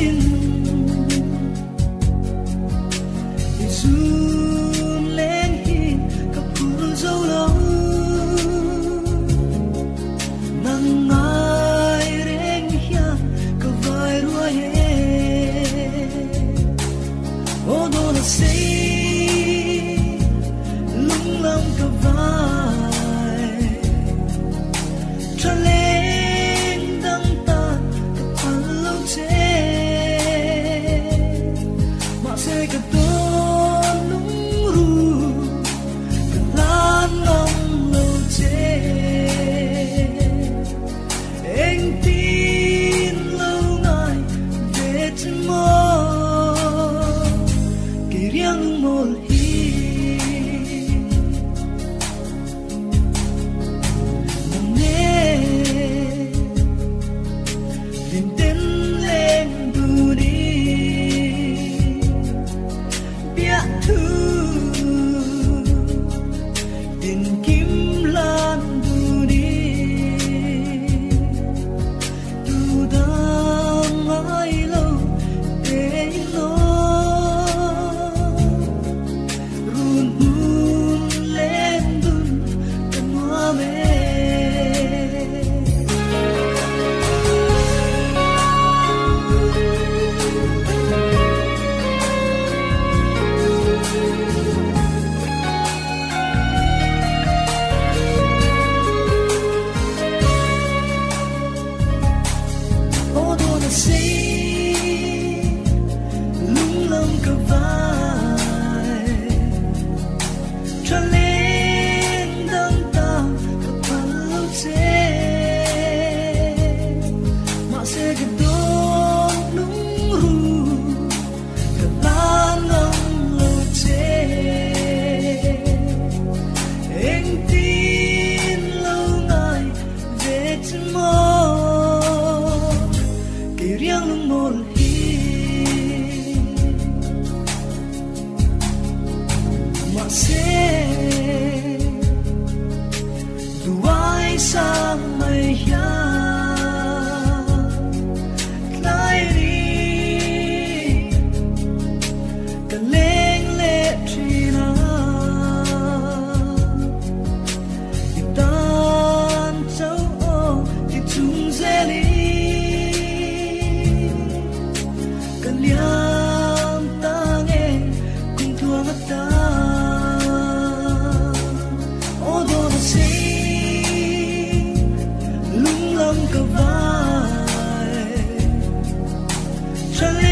zelin I zun leng hi ka phur zo lo Nang ngai reng hian ka vai ruai e Aw dawn a sei lung lam ka vai Tha leng dang tan ka phal lo che Mahse ka dawn lung ru ka hlan ngam lo che Engtin lo ngai ve che maw Kei riang lung mawl hi Nang nen hlim ten leng dun in Biahthu tin kim lan dun in Tu dang ngai lo te in lo Run hmun len dun ka nuam e. Aw dawn a sei lung lam ka vai Tha leng dang ta ka phal lo che Mahse ka dawn lung ru ka hlan ngam lo che Engtin lo ngai ve che maw Kei riang lung mawl hi Mahse duai sang mai hian tlai ni ka leng leh thin a I tan chauh aw ti chung zelin ka liam ta nge kum tluang ata Aw dawn a sei lung lam ka vai Tha.